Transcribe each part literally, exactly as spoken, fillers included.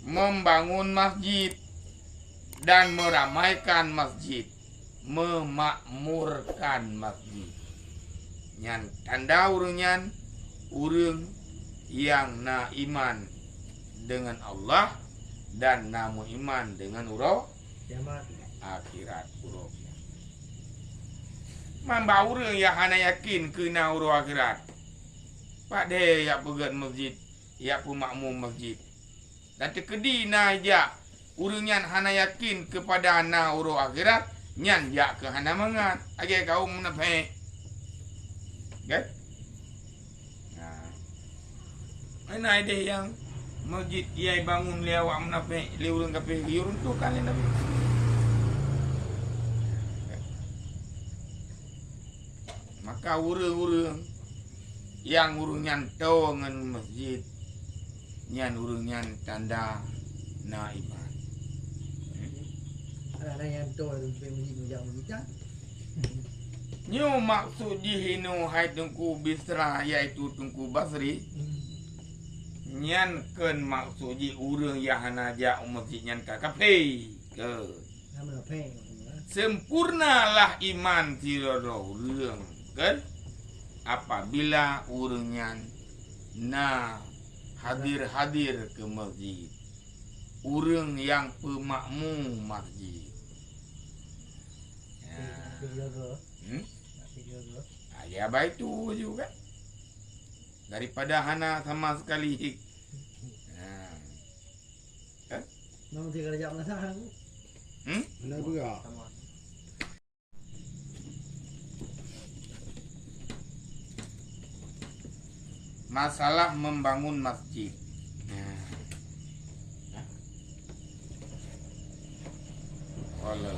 membangun masjid dan meramaikan masjid, memakmurkan masjid. Nyan tanda ureuëng nyan, ureuëng nyang na iman deungon Allah dan na meuiman deungon uroe Kiamat. Akhirat, uroe kiamat. Man bak ureuëng nyang hana yakin keu na uroe akhirat, pat deh jak peugét masjid, jak peumakmum masjid. Dan teukeudi na jak ureuëng nyan hana yakin keupada na uroe akhirat, nyan jak keu hana mangat, lagée kaum munafék. Kan? Nah. Hana ideh nyang masjid nyang bangun lé awak munafék, lé ureuëng kafé, geuyue runtuhkan lé Nabi. Maka ureuëng-ureuëng nyang ureuëng nyan toe ngon masjid, nyan ureuëng nyan tanda na iman. Ada nyang toe masjid, masjid, masjid, masjid. Nyoe maksud jih inoe hai Teungku Bisra, yaitu Teungku Basri. Nyan kon maksud jih ureuëng nyang hana jak u masjid nyan ka kafé. Ke. Sempurnalah iman sidroe ureuëng, kan? Apabila ureuëng nyan na hadir-hadir ke masjid, ureuëng nyang peumakmu masjid. Ya. Hmm? Ah, ya, baik tu juga. Daripada hana sama sekali. Ya. Kan? Memang tiga raja masalah aku. Hmm? Benar juga. Masalah membangun masjid. Nah. Qala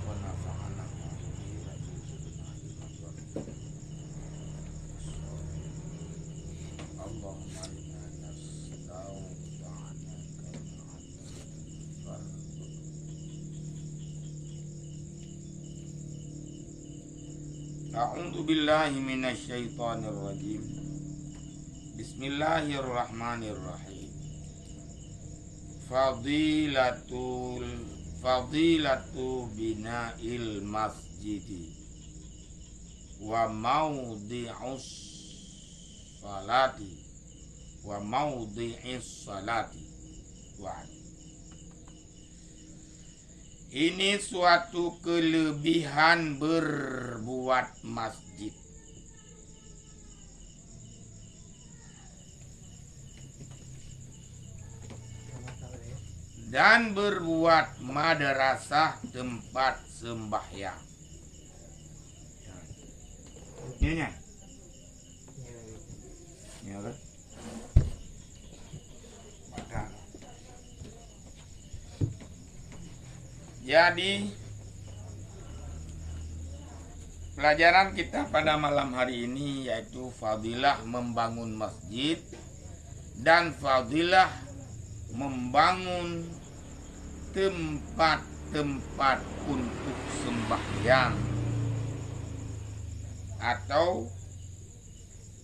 wa nafa'ana. Allahumma inna nasta'inaka. A'udzu billahi minasy syaithanir rajim. Bismillahirrahmanirrahim. Fadilatul, fadilatu bina'il masjidi wa maudhi'us salati, wa maudhi'is salati. Wa ini suatu kelebihan berbuat masjid dan berbuat madrasah tempat sembahyang. Nyoe nyan. Ya kan? Maka, jadi, pelajaran kita pada malam hari ini yaitu fadilah membangun masjid dan fadilah membangun tempat-tempat untuk sembahyang atau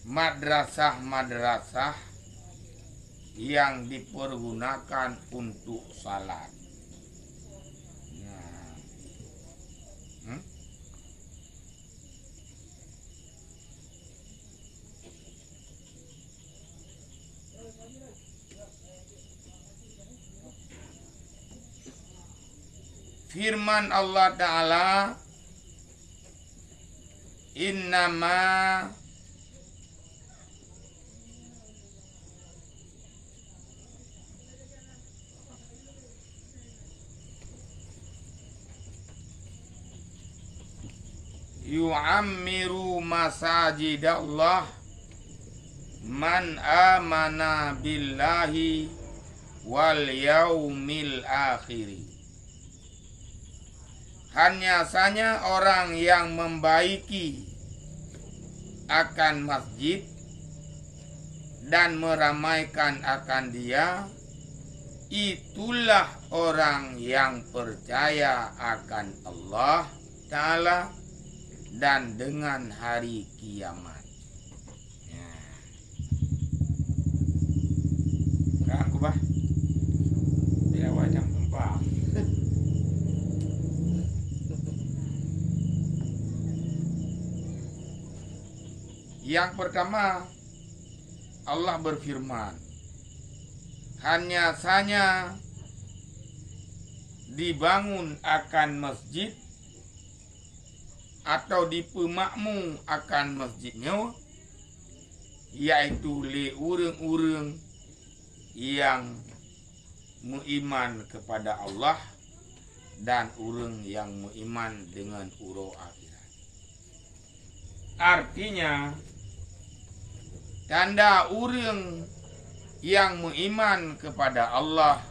madrasah-madrasah yang dipergunakan untuk salat. Nah. Hmm? Firman Allah Ta'ala, "Innama yu'ammiru masajidallah man amana billahi wal yaumil akhiri." Hanya saja orang yang membaiki akan masjid dan meramaikan akan dia, itulah orang yang percaya akan Allah Ta'ala dan dengan hari kiamat. Ya. Di awal jam empat. Yang pertama, Allah berfirman, "Hanya saja dibangun akan masjid atau dipeumakmu akan masjid nyoe, yaitu lé ureuëng-ureuëng nyang meuiman kepada Allah dan ureuëng nyang meuiman deungon uroe akhirat." Artinya, tanda ureuëng nyang meuiman kepada Allah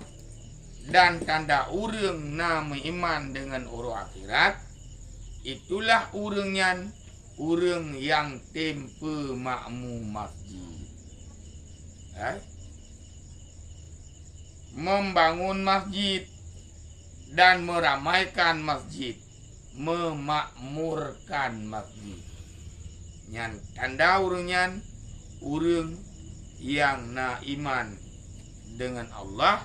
dan tanda ureuëng na meuiman deungon uroe akhirat, itulah ureuëng nyan ureuëng nyang tem peumakmu masjid. Eh? Membangun masjid dan meramaikan masjid, memakmurkan masjid. Nyan tanda ureuëng nyan ureuëng nyang na iman deungon Allah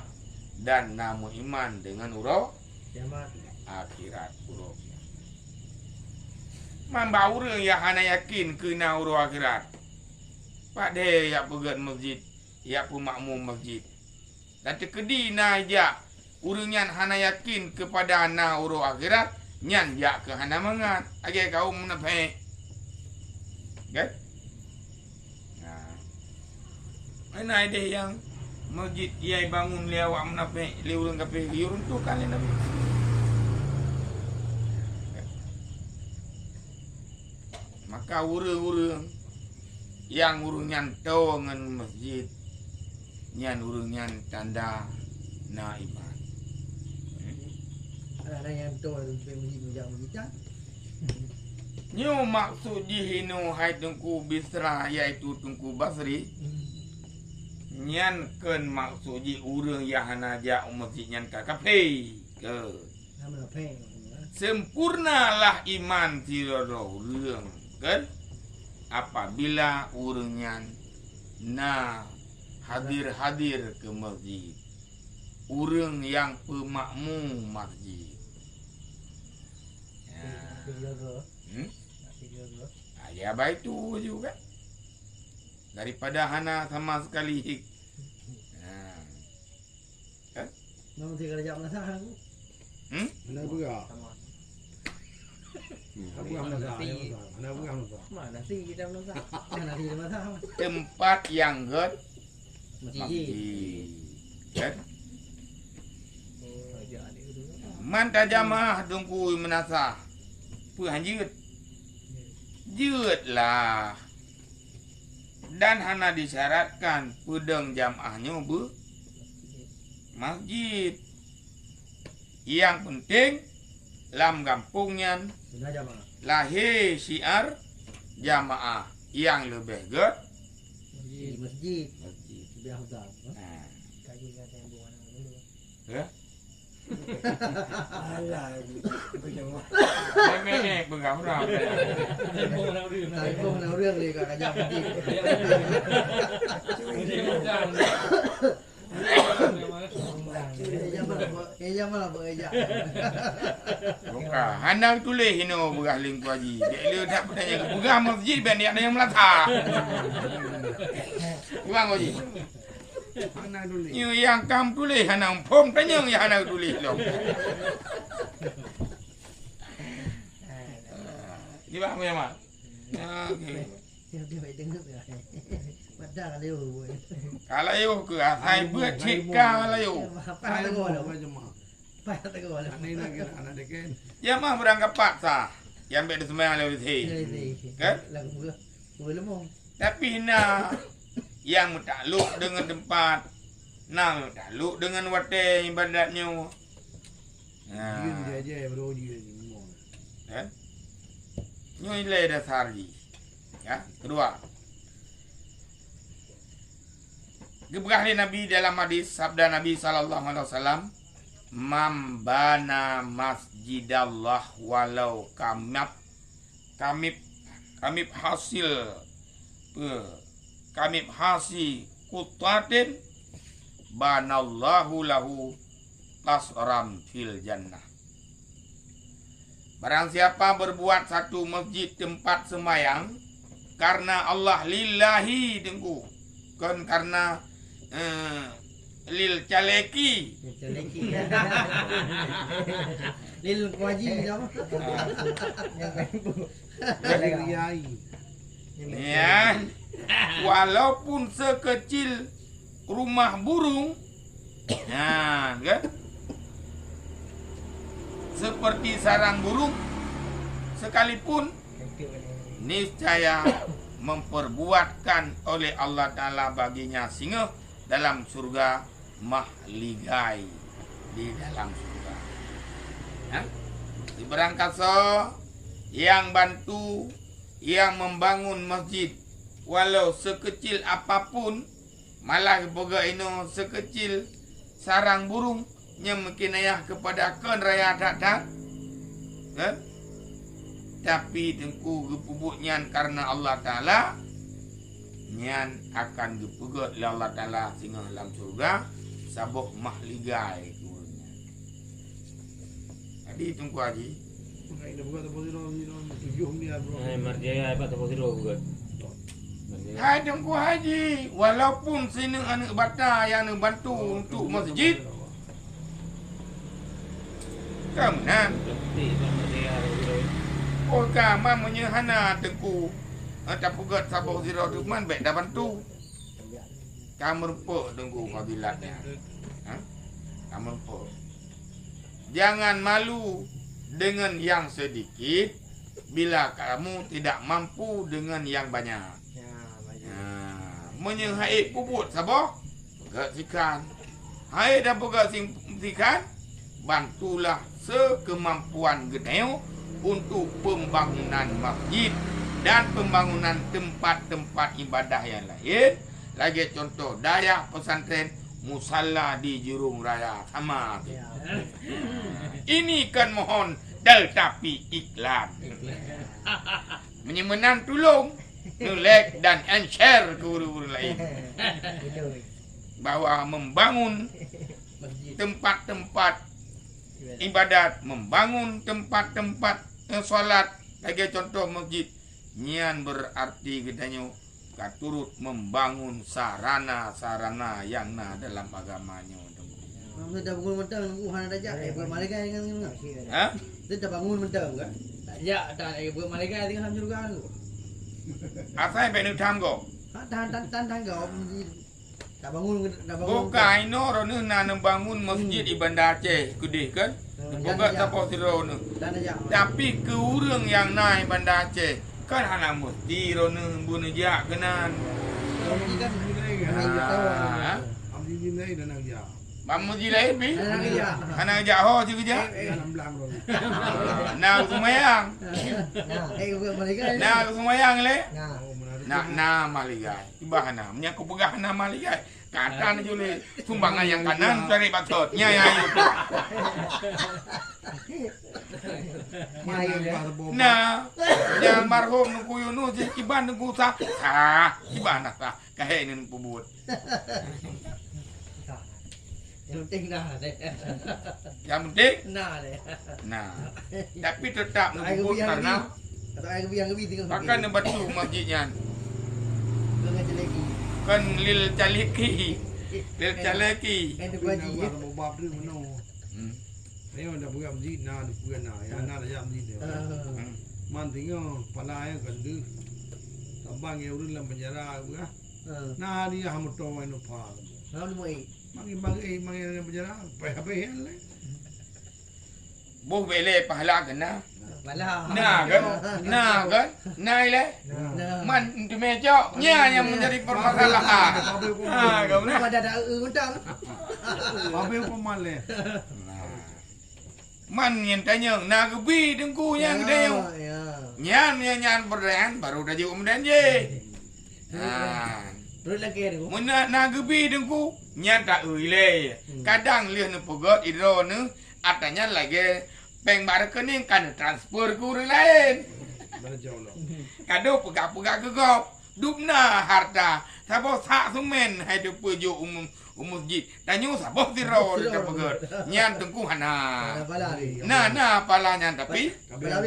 dan na meuiman deungon uroe Kiamat. Akhirat, uroe kiamat. Man bak ureuëng nyang hana yakin keu na uroe akhirat, padahai jak peugét masjid, jak peumakmu masjid. Dan teukeudi na jak ureuëng nyan hana yakin keupada na uroe akhirat, nyan jak keu hana mangat, lagée kaum munafék. Kan? Nah. Hana ideh nyang masjid nyang bangun lé awak munafék, lé ureuëng kafé, geuyue runtuhkan lé Nabi. Maka ureuëng-ureuëng nyang ureuëng nyan toe ngon masjid, nyan ureuëng nyan tanda na iman. Ada yang toe masjid, masjid, masjid. Nyoe maksud jih inoe hai Teungku Bisra, yaitu Teungku Basri. Nyan kon maksud jih ureuëng nyang hana jak u masjid nyan ka kafé. Ke? Sempurnalah iman sidroe ureuëng, kan? Apabila ureuëng nyan na hadir-hadir ke masjid, ureuëng nyang peumakmu masjid. Ya. Hmm? Ah, ya, baitu juga. Daripada hana sama sekali. Ya. Kan? Memang tiga raja masalah aku. Hmm? Hana beurah. Hana beurah masalah, hana beurah masalah. Mana sih kita masalah? Mana sih kita masalah? Tempat yang gét masjid. Masjid. Kan? Man tajamaah Teungku meunasah. Peue han jeuet? Jeuet lah. Dan hana disyaratkan peudong jamaah nyoe beu masjid. Nyang peunteng lam gampông nyan lahé syiar jamaah nyang leubeh gét. Di masjid. Masjid. Lebih afdal. Nah. Ya? Alah, memang pegang orang. Taipoh na ureuëng lé ka kajam. Bukan, hana tuléh inoe beurah lingkuaji. Dek le dak peutanyong peugah masjid ban yak nyang meulatak. Kurang uji. Nyoe nyang kam tuléh hana muphom, tanyong nyang hana tuléh lom. Di bak Muhammad. Oke. Padahal layu. Kalau layu ke asai buat cek ka layu. Apa yang tegur? Apa yang tegur? Ya mah berangkapat sah. Yang baik disemayang lewat sini. Kan? Lagu buka. Buka lemong. Tapi na nyang meutaklok deungon teumpat, na meutaklok deungon watée ibadat nyoe. Nah. Jieun jai-jai baru jieun memang. Kan? Nyoe ilée dasar jih. Ya, kedua. Geupeugah lé Nabi dalam hadis, sabda Nabi sallallahu alaihi wasallam, "Man bana masjidallah walau kamab kamib, kamib hasil, pe, kamib hasi kutatin, banallahu lahu qasran fil jannah. Barang siapa berbuat satu masjid tempat sembahyang karena Allah, lillahi, Teungku, kon karena, eh, lil caleki. Lil caleki. Lil kuaji, apa? Ah. Lil riai. Ya, walaupun sekecil rumah burung, nah, kan? Seperti sarang burung sekalipun, niscaya memperbuatkan oleh Allah Ta'ala baginya singoh dalam surga, mahligai di dalam surga. Ha? Sibarang kasoe nyang bantu, nyang membangun masjid, walau sekecil apapun, malah geupeugah inoe sekecil sarang burung nyang meukinayah keupada kon raya that-that, kan? Tapi Teungku geupeubuet nyan karena Allah Ta'ala, nyan akan geupeugét lé Allah Ta'ala singoh lam syeuruga saboh mahligai keu ureuëng nyan. Jadi Teungku Haji, Hai, Teungku Haji, walaupun sineuk aneuëk bata nyang neubantu untuk masjid, ka meunan. Oh, ka, ma meunyoe hana Teungku, eh, tapeugét saboh sidroe teuk man, bék tabantu. Ka meurumpok Teungku fadilat nyan. Ha? Ka meurumpok. Jangan malu dengan yang sedikit bila kamu tidak mampu dengan yang banyak. Ya, baik. Ha, meunyoe hana peubuet saboh, peugét sikhan. Hana tapeugét sing-, sikhan, bantulah sekemampuan geutanyoe untuk pembangunan masjid dan pembangunan tempat-tempat ibadah yang lain. Lagée contoh dayah pesantren, musala di Jurong Raya sama tu. Ya. Ini kan mohon tetapi iklan. Iklan. Meunyoe meunan tulông neu-like dan share keu ureuëng-ureuëng laén. Betul. Bahwa membangun Masjid. Tempat-tempat Ibadat. Ibadat, membangun tempat-tempat, eh, salat, lagée contoh masjid. Nyan berarti geutanyoe ka turut membangun sarana-sarana nyang na dalam agama nyoe. Maksud dah bangun mantong, nunggu hana tajak, eh, buat malaikat dengan, dengan. Ha? Dia dah bangun mantong kan? Tajak, tak, eh, buat malaikat dengan syurga tu. Asai bèk neutham gob. Ha, tahan, tahan, tahan, tahan gob. Tabangun, tabangun. Bukai inoe droeneuh na neubangun masjid, hmm, di Banda Aceh keudeh kan? Hmm, neupeugah dan saboh sidroe neuh. Dan aja. Tapi keu ureuëng nyang na di Banda Aceh, kan hana meusti droeneuh beuneujak keunan. Jadi kan, ah, ha? Bang Muji laén pi? Hana geujak. Hana geujak ho cit geujak? Eh, eh. Na seumayang. Nah, eh, bukan malaikat. Na seumayang lé? Nah. Na, na malaikat. Tiba hana. Meunyo kupeugah hana malaikat. Kata na juli sumbangan nyang kanan cari batot. Nya, ya, ya. Nah, nyang marhum Teungku Yunus, kiban Teungku sah. Sah, kiban sah. Kahé nyan peubuet. Yang penting nah deh. Yang penting? Nah deh. Nah. Tapi tetap neubuet karena atau air gebi yang gebi tengok. Pakai neubantu masjid nyan. Bukan ngaji lagi. Kan lil caliki. Lil caliki. Kan tu haji. Hmm. Ayo dah peugah masjid na, di peugah na. Ya na dah masjid dia. Ah. Hmm. Man tinggal pala ya kan tu. Tambang ya urun lam penjara peugah. Ah. Na dia hamuto wa nupa. Lalu mai. Mangin-mangin, mangin dalam penjara, payah-payah lé. Boh bèk lé pahala keu na. Pahala. Na kan? Na kan? Na ilé? Na. Man teumé cok, nya nyang menjadi permasalahan. Ha, kau na. Pada ada eu utang. Babe pemalé. Nah. Man nyang tanyong, na geubi Teungku nyang tanyong. Ya, ya. Nyan, nyan, nyan peureudaian baru tajok meudeh jih. Nah. Perut lagi ada. Meuna na geubi Teungku, nyan ta-eu ilée. Hmm. Kadang lheueh neupeugét idroe neuh, atra nyan lagée péng bak rekening ka neutransfer keu ureuëng laén. Mana jauh lah. Kado peugah-peugah keu gob. Dum na harta, saboh sak seumén hai teupeujok u mu-, u meuseujid. Tanyoe saboh sidroe teupeugét. Nyan teungku hana. Hana pala lé. Na, na pala nyan, tapi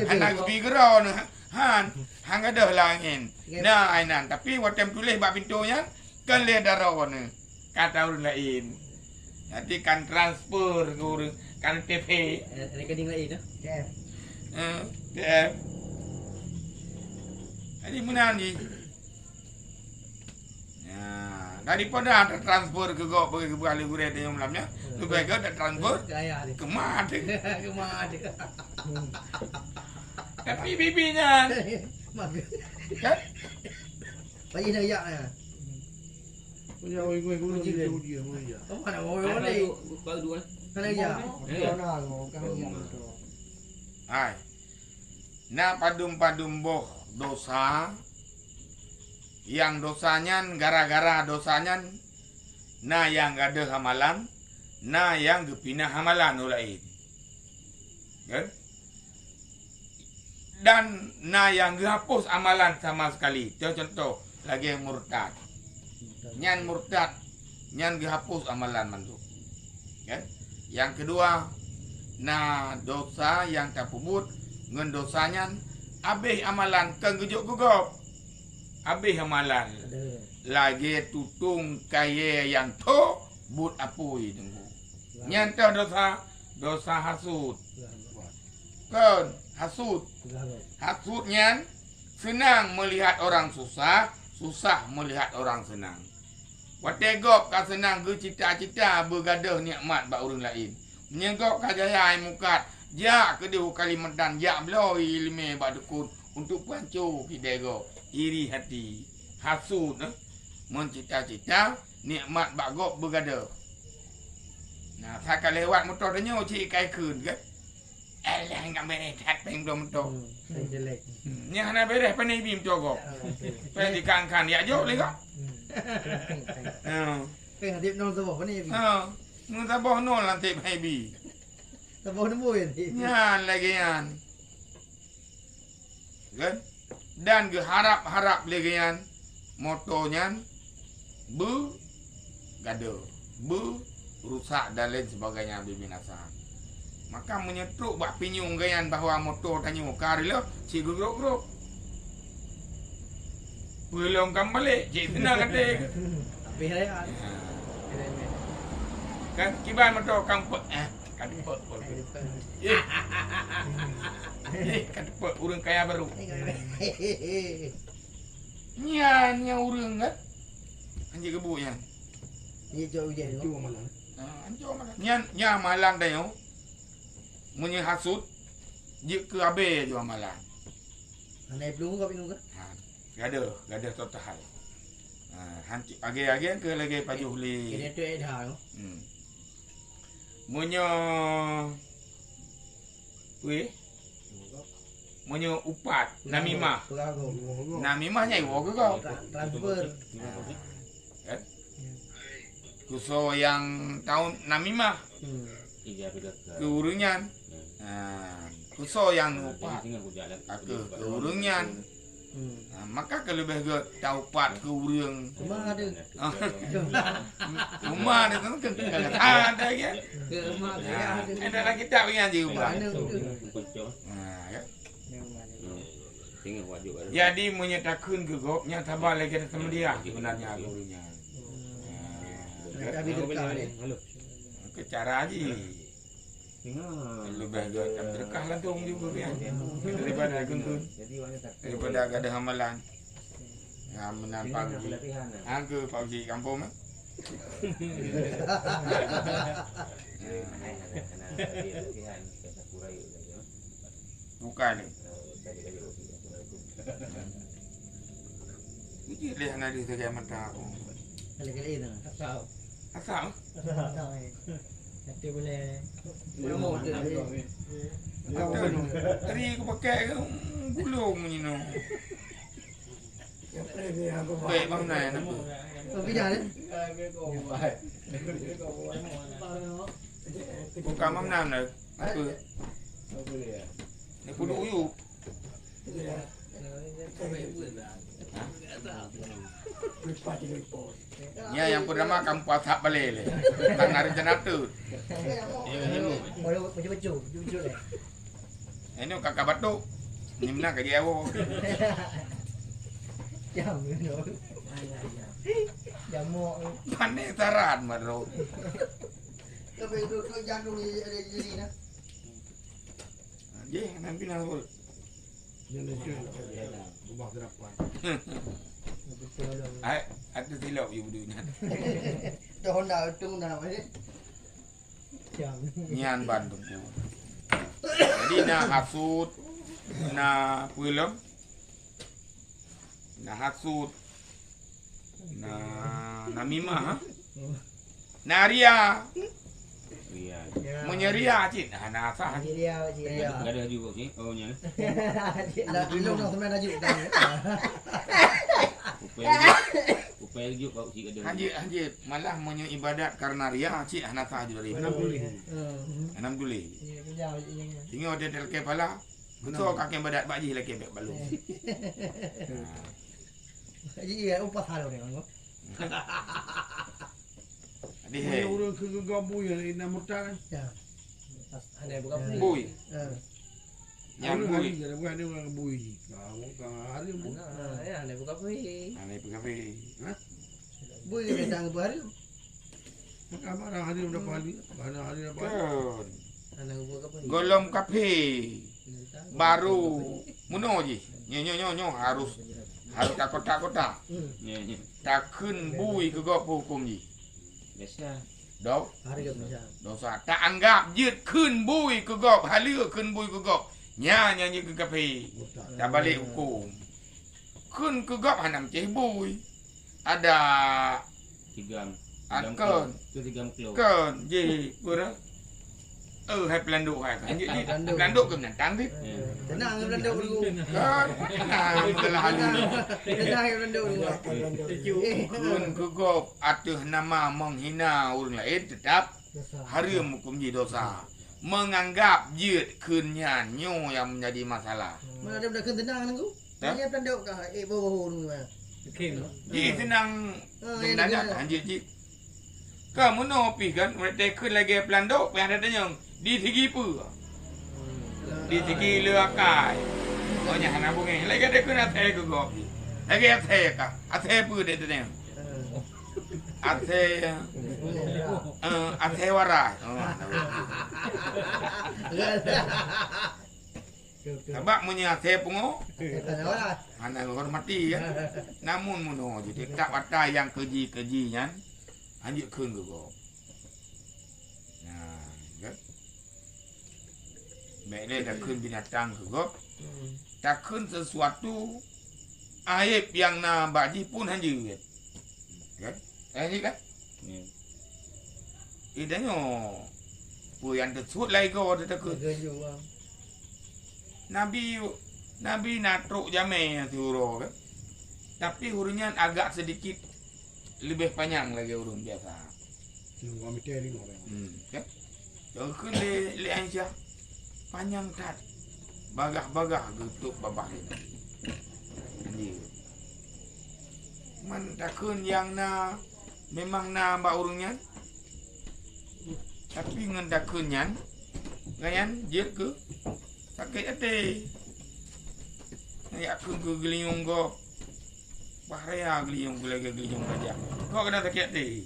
hana geubi keudroe neuh. Han, han gadôh langén. Na ai nan, tapi watèe meutuléh bak pintoe nyan, kon lé daroe neuh. Kata ureueng laén. Jadi kan transfer keu ureueng, kan T P. Eh, rekening laén, eh? T F. Eh, T F. Jadi meunan jih. Ya, daripada tatransfer keu gob bagi keubah lé gurèe tanyoe malam nyan, leubeh gèt tatransfer keu ma teuh. Keu ma teuh. Tapi bibi nyan. Maka. Kan? Bagi na yak nyan. Punya oi, oi, oi, oi, oi, oi, oi. Apa nak oi, oi, oi? Baru dua. Kan yak. Eh. Hai. Na padum-padum boh dosa, nyang dosa nyan gara-gara dosa nyan na nyang gadôh amalan, na nyang geupinah amalan u laén. Kan? Dan na nyang geuhapus amalan sama sekali. Contoh, lagèe murtad. Nyan murtad, nyan geuhapus amalan mandum. Kan? Nyang keudua, na dosa nyang tapeubuet ngon dosa nyan abéh amalan kon geujok keu gob. Abéh amalan. Lagèe tutong kayèe nyang tho buet apui teungku. Nyan toh dosa, dosa hasut. Kon, hasut. Hasut nyan seunang meulihat orang susah, susah meulihat orang seunang. Watèe gob ka seunang geucita-cita beugadôh nikmat bak ureueng laén. Meunyoe gob ka jaya i mukat, jak keudéh u Kalimantan, jak bloe ileumèe bak dukon untuk peuhanco kidée gob. Iri hati, hasut, eh, meucita-cita nikmat bak gob beugadôh. Nah, sa ka lewat moto tanyoe cit ka ikheun, kan? Alah, nggak beres that péng dua moto. Hmm, péng jelek. Hmm, nyan hana beres pane ibi moto gob. Ah, betul. Péng dikangkan, ya jok lé gob. Hmm. Ha. Péng hadip nol saboh pane ibi. Ha. Nol saboh nol nanti pane ibi. Saboh nemboi nanti. Nyan lagèe nyan. Kan? Dan geuharap-harap lé geuyan moto nyan beugadôh, beurusak dan lain sebagainya, beubinasa. Maka meunyoe trok bak pinyueng geuyan bahwa moto tanyoe ka reuloh, cit geugrôp-grôp. Peulông kam balek, cit seunang até. Habéh raya. Ya. Kan kiban moto kam pe-, eh, Ka teupeu, ka teupeu. Eh. Eh, ka teupeu ureueng kaya baru. Nyan, nyan ureueng kan? Anjing gebuk nyan. Nyan cok ujian tu. Cuma malang. Ah, anjing malang. Nyan, nyan malang dah nyoe. Meunyoe hasut, jeuet keu abée jua malang. Hana iplueng kau bingung kan? Ha, gadoh, gadoh total. Ha, hanci-, agée-agée keu lagée pajoh lé. Kena tu eh dah tu. Hmm. Meunyoe, weh, meunyoe upat, namimah. Namimah nyan iwoe keu gob. Transfer. Kan? Keu soe nyang tao namimah? Hmm. Keu ureueng nyan. Hmm. Ha, keu soe nyang upat? Ka keu, keu ureueng nyan. Hmm. Ha, maka ka leubeh gét taupat keu ureueng. Cuma ada. Ha. Cuma ada tu kan ada kan. Cuma ada. Ha, ada dalam kitab ni aja ubah. Ada tu. Ha, ya. Jadi meunyoe takheun keu gob, nyan saban lagée taseumeudiah sebenarnya keu ureueng nyan. Hmm. Ha. Tapi dekat ni. Keu cara jih. Leubeh gét tam seudeukah langsung juga kan. Daripada geunteun. Daripada gadoh amalan. Ya, meunan Pak Uji. Angke Pak Uji kampung, eh? Bukan ni. Uji leh hana di segai mata aku. Kali-kali dah. Asal. Asal? Asal, eh. Nanti boleh. Promo tu. Asal. Tadi aku pakai ke, hmm, gulung ni no. Baik, bang Nai, kenapa? Oh, pindah, eh? Bukan bang Nai, apa? Ni puduk uyup. Nya nyang peureutama kamoe pasak balée lé. Tan na rencana teut. Baru beujeuet-beujeuet, beujeuet-beujeuet lé. Inoe ka, ka batuk. Ni meunan ka jiwoe. Jam, you know. Jamok. Pané saran baru. Tapi itu, itu jantung ni ada diri nah. Jih, nanti nah. Dia nak cuci. Rumah serapan. Ai, ada silap you beudui nyan. Dah Honda untung dah apa ni? Nyan ban Teungku. Jadi na hasut, na peue lom? Na hasut, na namimah, ha? Na ria. Ria. Meunyoe ria cit hana sah. Ria, ria. Gadoh juga cit. Oh, nya. Lah, belum dah sebenarnya laju. Upaya laju. Upaya laju bak cit gadoh. Hanjeuet, hanjeuet. Malah meunyoe ibadat karena ria cit hana sah juga. Enam puluh. Hmm. Enam puluh. Ya, ya, ya. Tinggal dia terkepala. Betul kakek badat bak jih lagi bek balum. Jadi ya upah halau ni, Bang. Jadi, hai. Ureueng keu geugabui nyang inong murtad. Ya. Pas hana buka bui. Bui. Ha. Nyang bui. Hari, hari, hari, hari, hari, bui. Kamu kan hari, bu- Hana, ya, hana buka bui. Hana buka bui. Hah? Bui datang ke hari. Maka barang hari udah pali, barang hari udah pali. Kan. Hana buka bui. Golom kaphé. Baru meunoe jih. Nyoe, nyoe, nyoe, nyoe harus, harus takotak-kotak. Hmm. Nyoe, nyoe. Takheun bui keu gob huköm jih. Biasa. Do-, Hareuem misal. Dosa. Taanggap jeuet kheun bui keu gob, haleue kheun bui keu gob. Nya, nya jeuet keu kaphé. Tabalek huköm. Kheun keu gob hana meucéh bui. Ada Tiga, tiga meuklong. Kon. Tu tiga meuklong. Kon, ji, gura. Eh, hai Pelanduk hai. Lanjut ji. Pelanduk. Pelanduk ke menantang, Bib? Ya. Tenang, Pelanduk dulu. Kan? Nah, masalah halu. Tenang, Pelanduk dulu. Kheun keu gob ateueh nama menghina ureueng laén tetap hareuem huköm jih dosa. Menganggap jeuet kheun nyan nyoe nyang menjadi masalah. Mana ada benda kheun tenang, Teungku? Hah? Dia Pelanduk kah? Eh, boh, boh, boh, boh. Okey, no? Ji, tenang. Ah, ya, sebenarnya, dia. Lanjut ji. Ka meunoe pih kan, ureueng takheun lagèe Pelanduk, payah tatanyong, di sigi peue? Di sigi le akai. Oh, nyan hana beungèh. Lagèe takheun asèe keu gob. Lagèe asèe ka. Asèe peue dek tatanyong? Asèe, eh, asèe warai. Oh, hana beungèh. Sabab meunyoe asèe pungo, hana geuhormati, kan? Namun meunoe jih, teutab ata nyang keuji-keuji nyan, hanjeuet kheun keu gob. Nah, kan? Bèk lé takheun binatang keu gob, takheun sesuatu aéb nyang na bak jih pun hanjeuet. Kan? Eh, jih kan? Hmm. Eh, tanyoe, peue nyang teusuet lagèe gob teutakheun. Lagèe nyoe, ah. Nabi, Nabi na trok jamèe siuroe kan. Tapi ureueng nyan agak sedikit leubeh panyang lagèe ureueng biasa. Hmm, kan? Jikheun lé, lé Aisyah, panyang that, bagah-bagah geutôb babah lé Nabi. Nyan. Man takheun nyang na, memang na bak ureueng nyan. Tapi ngon takheun nyan, nyan jeuet keu sakét até. Nyan kheun keu geulinyueng gob. Bah raya geulinyueng, gulai geulinyueng raja. Kok keunan sakét até?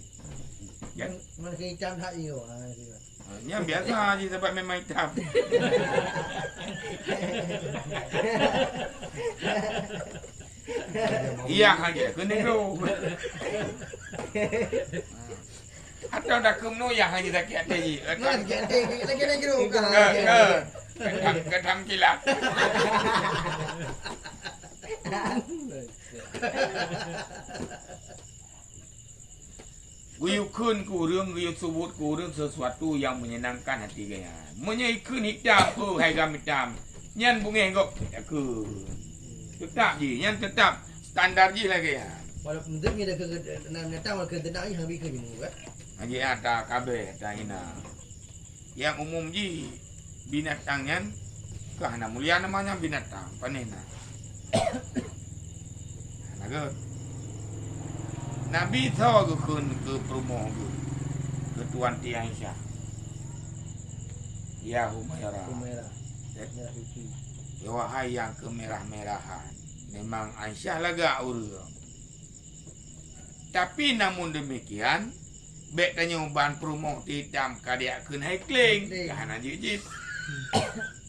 Kan? Ngon, ngon itam that jih, ah, jih. Ah, nyan biasa jih sabab memang itam. Iya, hanya keuneuk. Atau dah keunoe nyang hana sakét até jih. Mana sakét até? Lagi negro kan? Ke, ke. Ketam, ketam kilat. Geuyue kheun keu ureueng, geuyue seubut keu ureueng sesuatu nyang menyenangkan hati geuhnyan. Meunyoe ikheun itam, oh, hai gam itam, nyan beungéh gob takheun. Teutap jih, nyan teutap standar jih lagèe nyan. Walaupun tu, bila ke, ke, na, na, tang, walaupun ke, na, nyang bikeu jemu, kan? Hana ata kabeh, ata hina. Nyang umum jih, binatang nyan ka hana mulia nama nyan binatang, panéh na. Ke? Nabi tho geukheun keu peurumoh geuh, keu tuan ti Aisyah. Ya Humairah. Humairah. Ya. Merah suci. Ya, wahai nyang keumerah-merahan. Memang Aisyah lagak ureueng. Tapi namun demikian, bèk tanyoe ban peurumoh ti itam ka diak kheun hai kleng. Hai kleng. Ka hana jeuet-jeuet.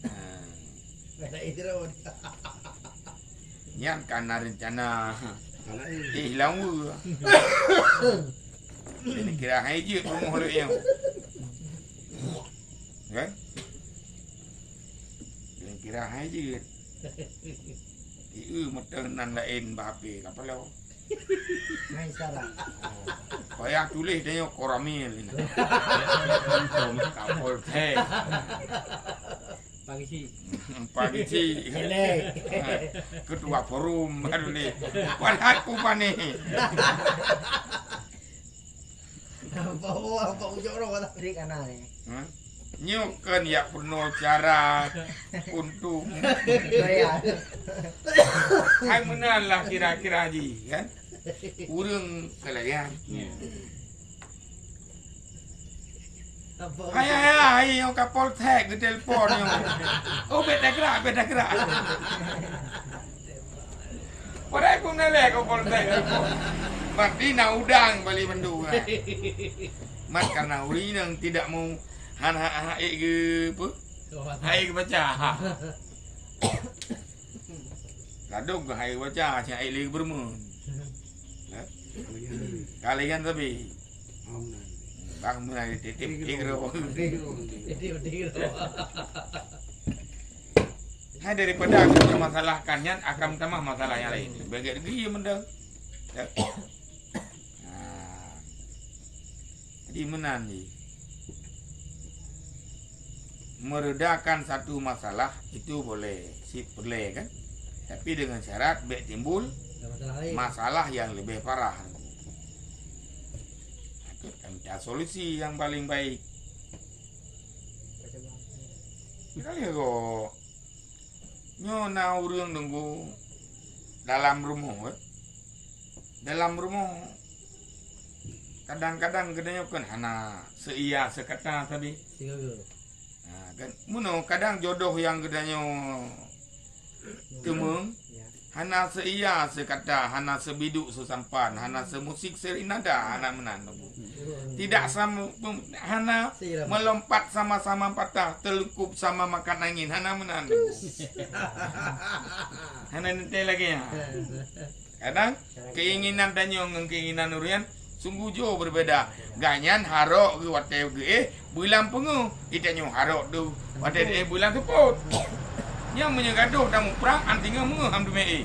Ha. Ada idrot. Nyan ka na reuncana. Anak ini. Eh, lam we. Jadi kira hai jeuet rumoh lé nyoe. Kan? Jadi kira hai jeuet. Ieu meuteun nan laén bak H P kapalo. Hai salah. Payah tuléh tanyoe Koramil ini. Kapolsek. Pak Gisi. Pak Gisi. Elek. Ketua forum baru ni. Padahal ku panih. Apa, apa ujok roh kata? Trik ana ni. Ha? Nyoe kan yak peunoh cara untuk. Bayar. Hai meunan lah kira-kira ji, kan? Ureueng kelayan. Ya. Apa? Hai, hai, hai, hai, nyang Kapolsek geutelepon nyoe. Oh, bèk tagrak, bèk tagrak. Padahai pun nalèe Kapolsek telepon. Berarti na udang bali mandu, kan? Mat karena ureueng inong tidak mau han ha, ha, hai geu-, apa? Hai geubaca. Ladôm keu hai baca, cak ai lé beureumeun. Ya? Kalian tapi. Bang mulai titip tigro. Titip tigro. Hai daripada aku memasalahkan nyan, akan tambah masalah yang lain. Bagi lagi yang mendang. Ya. Nah. Jadi meunan jih. Meredakan satu masalah itu boleh, si boleh kan? Tapi dengan syarat bèk timbul masalah lain. Masalah yang lebih parah. Itu kan solusi yang paling baik. Kita lihat kok. Nyoe na ureueng deungoe dalam rumoh, eh. Dalam rumoh, kadang-kadang geutanyoe kan hana seuia seukata sabe. Sigoe. Ha, kan, meunoe kadang jodoh nyang geutanyoe teumeung, ya, hana seuia seukata, hana seubiduk seusampan, hana seumusik seurinada, hana meunan. Tidak sama, hana melompat sama-sama patah, teulungkup sama makan angin, hana meunan. Hana neuntèe lagèe nyan. Kadang keinginan tanyoe ngon keinginan ureueng nyan sungguh jauh berbeda. Gobnyan harok geuh watèe geuéh beulam peungeuh, geutanyoe harok tu watèe geuéh beulam seupôt. Nyan meunyoe gadôh tamuprang, an singoh meungeuh am teumé éh.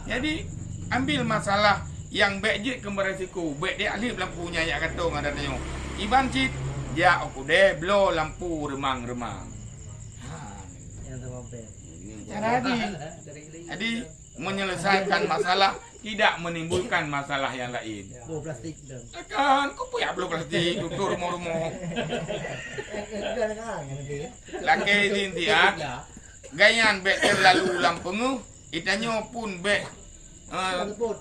Jadi, ambil masalah nyang bèk jeuet keu meuresiko, bèk diaklib lampu nyan jak gatong adat tanyoe. Iban cit, jak u keudè bloe lampu reumang-reumang. Ha. Nyang sama bèk. Cara adil. Jadi, menyelesaikan masalah tidak menimbulkan masalah yang lain. Bloe plastik dah. Kan, kau payah bloe plastik, tutup rumoh-rumoh. Eh, eh, dah dengar, kan, nanti, ya? Lakèe izin siat, ya. Gobnyan bèk terlalu lam peungeuh, geutanyoe pun bèk, eh, seupôt.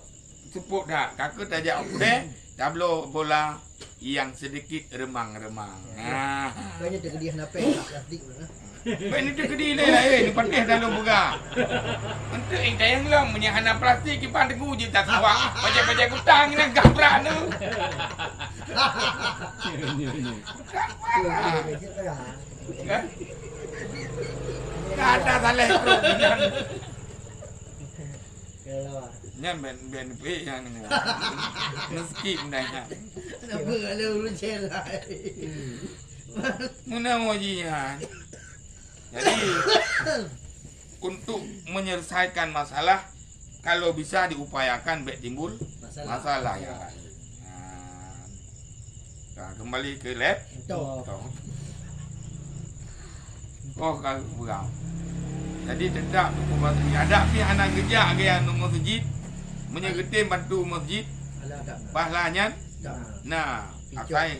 Seupôt that, ka keuh tajak u keudè, tabloe bola nyang sedikit reumang-reumang. Nah. Kayaknya tergeliah napék plastik tu, nah. Bèk ni tergeliah lé laén, patéh dalam buga. Untuk yang tayang lom, meunyo hana plastik, kiban teunggu je tak sawak. Pajak-pajak kutang, ni gabrak tu. Kan? Kata salah terus. Nyan ben, ben pih nyan. Meuskip dah nyan. Kenapa ada urut celai? Meunan jih nyan. Jadi, untuk menyelesaikan masalah, kalau bisa diupayakan bèk timbul masalah. Masalah, ya. Nah. Nah, kembali ke laptop. Laptop. Oh, ka peugah. Jadi, tetap tuku batu. Adak pih hana geujak gaya ngon meuseujid. Meunyoe geutem bantu meuseujid, pahala nyan. Nah, asai.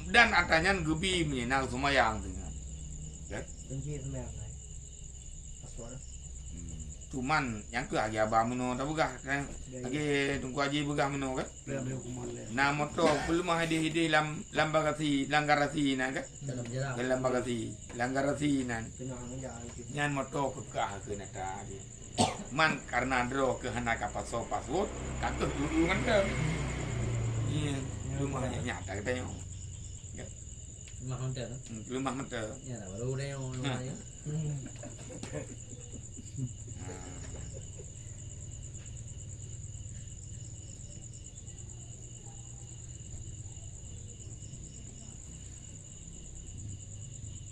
Dan ata nyan geubi meunyoe na seumayang tu nyan. Ya? Hmm. Cuman nyang keuh lagèe haba meunoe tapeugah kan. Lagèe Teungku Haji peugah meunoe kan. Na moto peuleumah idéh-idéh lam, lam bagasi, lam garasi na kan. Dalam jalan. Dalam bagasi, lam garasi nan. Nyan moto keukah keu nata dia. Man karena droe keuh hana ka pasoe password, ka keuh u-u mantong. Iya, rumah nyan nyata kita nyoe. Leumah mantong. Hmm, leumah mantong. Ya, baru dah yang rumah ya.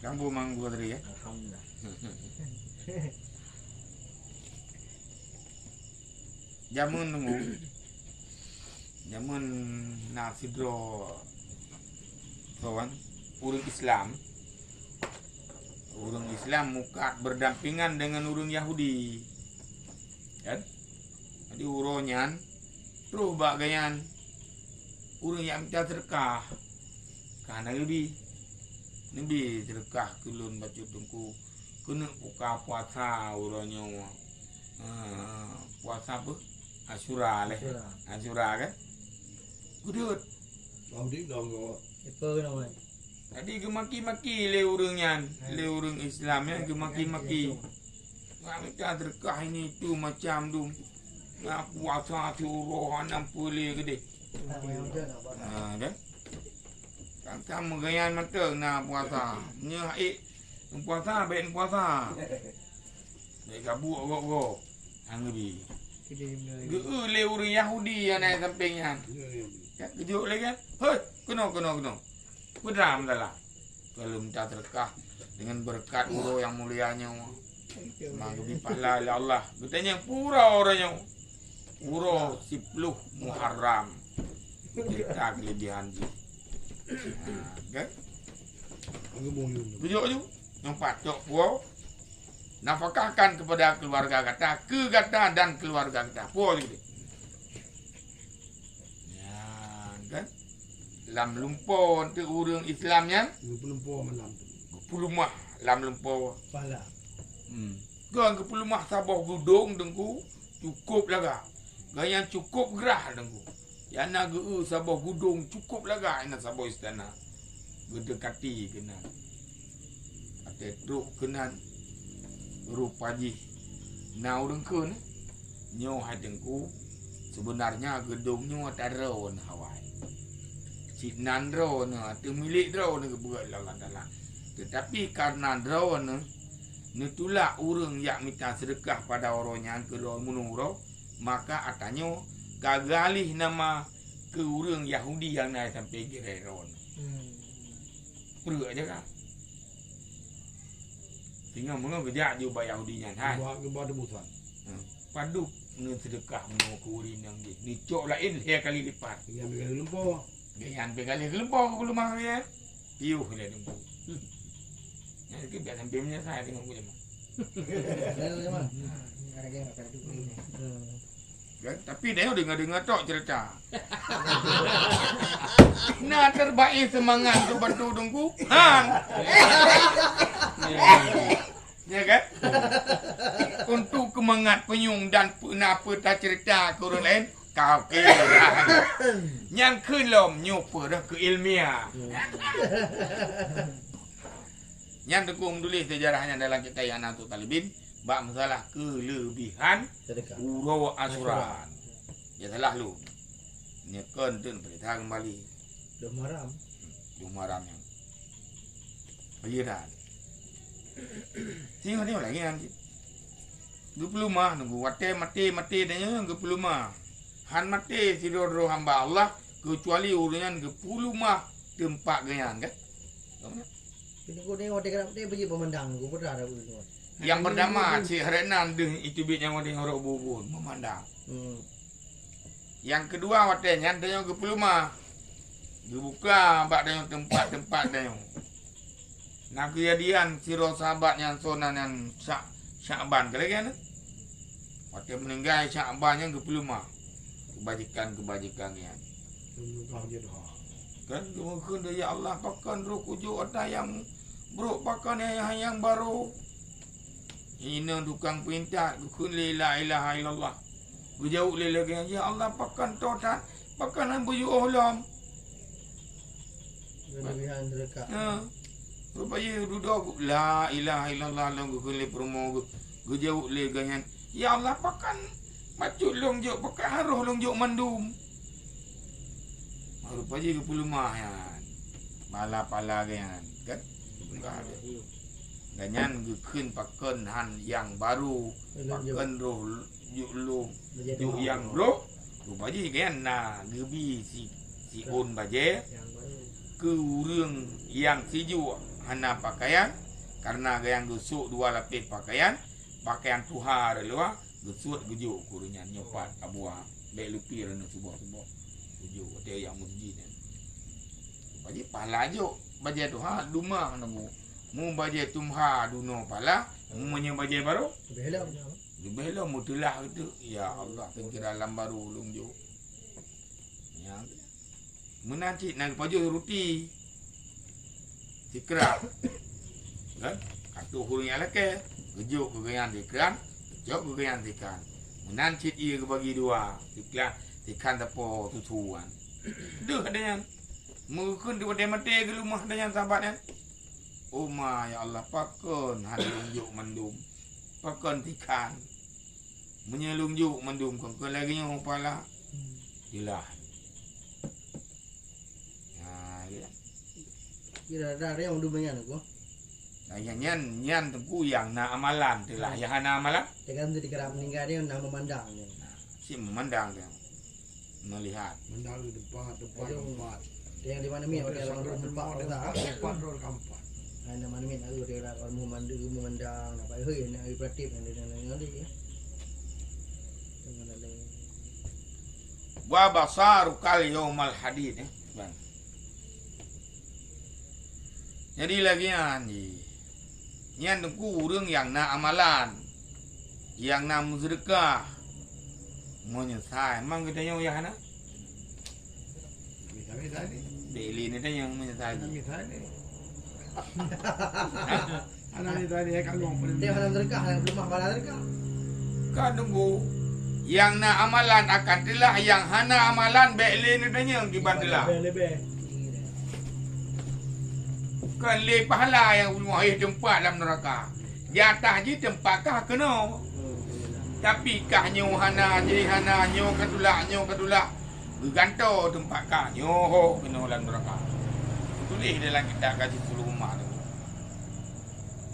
Kamu manggu tadi ya? Alhamdulillah. Jameun nunggu. Jameun na sidroe soe ureuëng Islam. Ureuëng Islam mukat berdampingan dengan ureuëng Yahudi. Kan? Jadi uroe nyan troh bak gobnyan ureuëng nyang mita seudeukah. Ka na geubi. Neubi seudeukah keu lôn bacut teungku. Keuneuk buka puasa uroe nyoe. Ah, puasa apa? Asyura leh. Asyura. Asyura kan? Gudut. Jadi geumaki-maki lé ureuëng nyan, lé ureuëng Islam nyan geumaki-maki. Nggak minta sedekah ini itu macam tu. Nggak puasa suruh anak pulih gede. Ha, kan? Kan meugayaan mantong na puasa. Nyoe haik puasa, baik puasa. Baik gabuk gok-gok. Hang geubi. Geu lé ureuëng Yahudi nyang na sampéng nyan. Kan geujok lé kan? Hei, keunoe, keunoe, keunoe. Peudram salah. Kalau minta sedekah dengan berkat uroe nyang mulia nyoe. Maka geubi pahala lé Allah. Geutanyong pura uroe nyoe. Uroe siploh Muharram. Cerita kelebihan jih. Ha, kan? Geujok ju. Nyang patok puo. Nafakahkan kepada keluarga gata, keu gata dan keluarga gata. Puo ju. Nyan kan. Lam lumpo teu ureuëng Islam nyan. Geupeuleumah lam lumpo. Pahala. Hmm. Kan geupeuleumah saboh gudong teungku cukup lagak. Gobnyan cukup grah teungku. Nyang na geu saboh gudong cukup lagak nyang na saboh istana. Geudekati keunan. Watée trok keunan rupa jih na ureuëng kheun, "Nyoe hai teungku, sebenarnya geudong nyoe ata droeneuh awai. Cit nan droeneuh, ateueh milék droeneuh geupeugah lé Allah Taala. Tetapi karena droeneuh neutulak ureuëng jak mita seudeukah pada uroe nyan keu droe meunoe uroe, maka ata nyoe ka geualéh nama keu ureuëng Yahudi nyang na sampé girée droeneuh." Hmm. Peureuek aja ka. Singoh meungoh geujak ju bak Yahudi nyan, hai. Geuba, geuba tebusan. Hmm. Padub neuseudeukah meunyoe keu ureuëng inong jih. Neucok laén lhée kali lipat. Geuyan pih kali lumpo. Geuyan pih kali lumpo keu lumah geuyan. Piôh lé lumpo. Nyan keuh biasa sampai meunyoe sai teungoh geulimong. Lalu, Mak. Ada game apa tu? Hmm. Kan? Tapi dia dengar-dengar tok cerita. Nah, terbaik semangat tu bantu tunggu. Han. Ya kan? Untuk kemangat penyung dan pe-, na apa tak cerita ke orang lain, kau ke. Nyang kelom nyoe peureuh ke ilmiah. Nyan teungku menulis sejarah nyan dalam kitab I'anatut Talibin bak masalah kelebihan Sedekah. Uroe Asyura. Asyura. Ya salah lu. Nyeukon tu perintah kembali. Dua maram. Dua maram nyan. Iya dah. Tengok, tengok lagi nanti. Geupeuleumah nunggu watée maté-maté dan nyan geupeuleumah. Han maté sidroe-droe hamba Allah, keucuali ureuëng nyan geupeuleumah teumpat geuhnyan, kan? Keuneuk watée ka dapeuté beujeuet peumandang, geupeugah dah beudôh. Nyang peurdama, si Hareunan deuh itu biet nyang watée ngon rot bubon, meumandang. Hmm. Nyang keudua watée nyan tanyoe geupeuleumah. Geubuka bak tanyoe teumpat-teumpat tanyoe. Na keujadian sidroe sahabat nyan soe nan nyan Sya-, Syakban, ka lagée nyan. Watée meuninggai Syakban nyan geupeuleumah keubajikan-keubajikan nyan. Kan geumeukeun, "Ya Allah, pakon roh kujok ata nyang brok, pakon nyang, nyang barô?" Inong tukang peuintat geukheun lé la ilaha illallah. Geujaweueb lé lagèe nyan, "Ya Allah, pakon toh that? Pakon han beujiôh lom?" Kelebihan sedekah. Ha. Rupajih dudoe, "La ilaha illallah," lom geukheun lé peurumoh geuh. Geujaweueb lé geuh nyan, "Ya Allah, pakon bacut lôn jok, pakon harôh lôn jok mandum?" Rupajih geupeuleumah nyan. Pala-pala geuh nyan, kan? Bukan. Gobnyan geukheun pakon han nyang barô, pakon roh jok lôn, jok nyang brôk. Rupajih gobnyan na geubi si, siôn bajèe keu ureueng nyang sijuek hana pakaian, kareuna gobnyan geusôk dua lapéh pakaian, pakaian tuha rot luwa, geusuet geujok keu ureueng nyan, nyoe pat Abu Wahab. Bèk leupie droeneuh suboh-suboh. Tujoh watèe jak meuseujid nyan. Bajèe pahala jok, bajèe tuha dumah nunggu. Mu bajèe tuha dunoe pahala, mu meunyoe bajèe barô. Leubèh lom. Leubèh lom meuteulah geuteuk. Ya Allah, kira lam barô lôn jok. Nyan. Meunan cit na geupajoh ruti. Sikrak. Kan? Ka trôh ureueng nyang lakèe, geujok keu gobnyan sikrak, geujok keu gobnyan sikrak. Meunan cit ié geubagi dua, sikrak, sikrak sapo susu nyan. Deuh ada nyan. Meukheun di watèe maté geuleumah ada nyan sahabat nyan. "Oh ma, ya Allah, pakon han lôn jok mandum? Pakon sikrak?" Meunyoe lôn jok mandum kon, kon lagèe nyoe pala. Hmm. Jeulaih. Ha, ya. Kira ada yang mandum nyan, Teungku? Nah, nyan, nyan, nyan, Teungku, nyang na amalan, teulah nyang hana amalan. Teungoh di kira meninggal dia na meumandang dia. Nah, si meumandang dia. Melihat. Mandang di tempat, tempat, tempat. Dia di mana mi? Ada satu tempat, tempat, tempat. Ada mana mi? Ada dia orang meumandang, meumandang. Apa itu yang nak berarti dengan dia, dengan dia, ya? Wa basarukal yaumal hadid, eh, Bang. Jadi lagèe nyan jih. Nyan Teungku ureueng nyang na amalan, nyang na meuseudeukah, meunyeusai. Mang geutanyoe nyang hana? Dek lé ni tanyong meunyeusai. Hana meunyeusai ni, ka ngong. Dia hana meuseudeukah, hana meulumah bala meuseudeukah. Ka tunggu. Nyang na amalan akan teulah, nyang hana amalan bèk lé neutanyong kiban teulah. Leubeh, leubeh. Kon lé pahala nyang ulôn éh teumpat lam neuraka. Jatah jih teumpat kah keunoe. Tapi kah nyoe hana, jih hana, nyoe ka tulak, nyoe ka tulak. Geugantoe teumpat kah nyoe ho keunoe lam neuraka. Tuléh dalam kitab gaji puluh umat tu.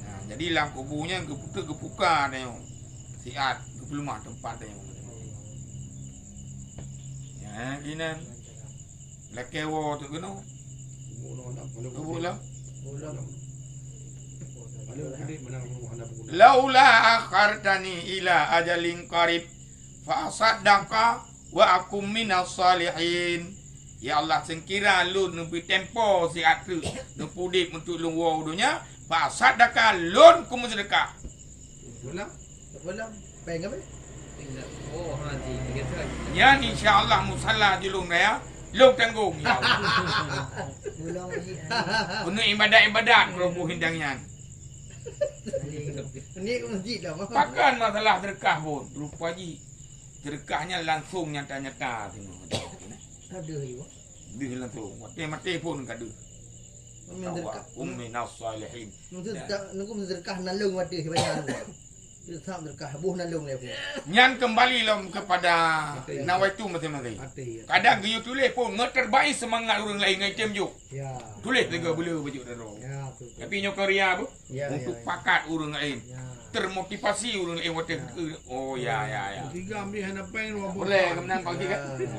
Nah, jadi lam kubu nyan geuputeuk geupuka tanyoe. Siat geupeulumah teumpat tanyoe. Ya, inan. Lakèe woe teuk keunoe. Kubu lom. Laula akhartani ila ajalin qarib fa asaddaqa wa akum minas salihin. Ya Allah, seukira lôn neubri tempo siat teuk neupudeb untuk lôn woe u donya, fa asaddaqa, lôn keumeuseudeukah. Pulang. Pulang. Pèng apa? Oh, ha, ji. Nyan insya Allah musala julung raya, lôn tanggong, ya Allah. Pulang, ji. Keuneuk ibadat-ibadat keureubuh hindang nyan. Ni ke masjid dah, Bang. Pakon masalah seudeukah pun, rupa jih. Seudeukah nyan langsung nyata-nyata tengok. Ada lagi, Bang. Deuh langsung. Watèe maté pun ka deuh. Min seudeukah. Wa kum minas salihin. Nunggu seudeukah, nunggu seudeukah naleueng watèe banyak. Seudeukah boh naleueng lé pun. Nyan kembali lom kepada nawaitu masing-masing. Hati, ya. Kadang geuyue tuléh pun, ngon terbaik semangat ureueng laén ngon item jok. Ya. Tuléh lagèe beu le bacut droe. Ya, betul, betul. Tapi nyoe karya apa? Ya, untuk ya, ya. Pakat ureueng laén. Ya. Termotivasi ureueng laén watèe, ya. Oh, ya, ya, ya. Tiga ambil hana pèng, dua boleh, kemenang pagi kan? Ya.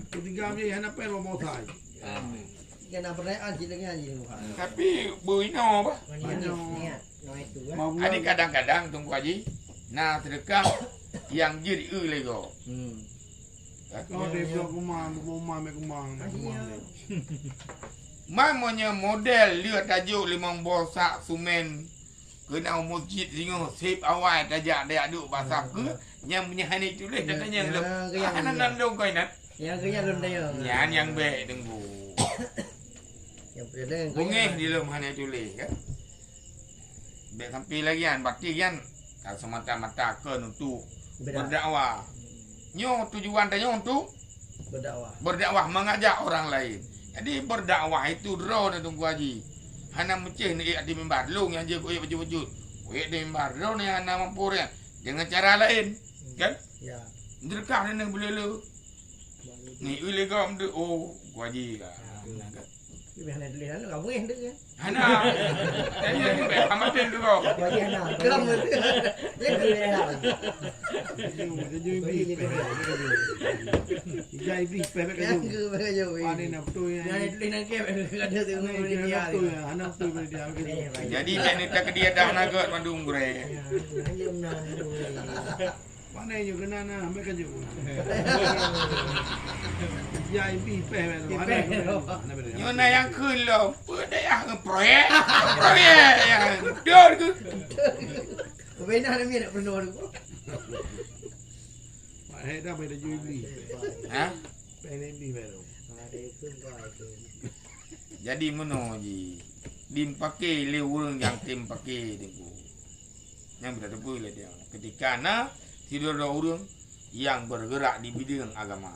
Tiga ambil hana pèng, dua boleh. Ya. Kan apa pertanyaan cit lagi, Haji Muhammad? Tapi beuinoe bah. Manis, niat. Nah, itu kan. Ada kadang-kadang Teungku Haji, na seudeukah nyang jeuet eu lego. Hmm. Kan? Oh, dia bilang kumang, kumang, kumang, kumang. Man meunyoe model lheueh tajok limong boh sak sumen keunoe masjid singoh sép awai tajak, tajak duek bak saf keu, nyang meunyoe hana tuléh, ya, tatanyong ya, lom. Hana nan lôn keu inan. Nyang keu nyan lôn tanyong. Nyan nyang bèk Teungku. Nyang peureulèe keu nyan. Beungèh di lôn hana tuléh kan. Bèk sampai lagi nyan, berarti nyan Ka semata-mata keu untuk berdakwah. Nyoe tujuan tanyoe untuk berdakwah, mengajak orang lain. Jadi berdakwah itu droe na Teungku Haji. Hana meucéh neuék di mimbar, lôn nyang jeuet kuék bacut-bacut. Kuék di mimbar, droe na hana mampu nyan. Dengan cara lain, kan? Ya. Deureuka neuneuk beuleu-leu. Ni ui lé gob tu, oh, Teungku Haji ka. Ya. Leubeh hana tuléh lalu, ka beungéh tu kan? Hana. Tanya ni baik, amat tu kau. Bagi hana. Kelam tu. Dia tu dia. Tujuh, tujuh iblih. Tiga iblih, peh, peh, tujuh. Yang ke, peh, tujuh. Ada nak betul yang. Yang ada tulis nangkep, ada tu. Ada betul yang, anak betul boleh dia. Jadi, teknik tak dia dah nak mandum gurée. Ya, hanya menang. Mana yang kena na, ambil kan jauh. Ya, ibi peh. Ibi peh. Nyoe na nyang kheun lom, peue dayah ngon proyek? Proyek nyang beutôi keu? Bina na miet nak peunoh tu. Mak hai dah bai laju iblis. Ha? Bai na iblis baru. Jadi meunoe jih, dimeupaké lé ureuëng nyang tem paké Teungku. Nyang beutateupeue lé dia. Ketika na sidroe-droe ureuëng nyang bergerak di bidang agama.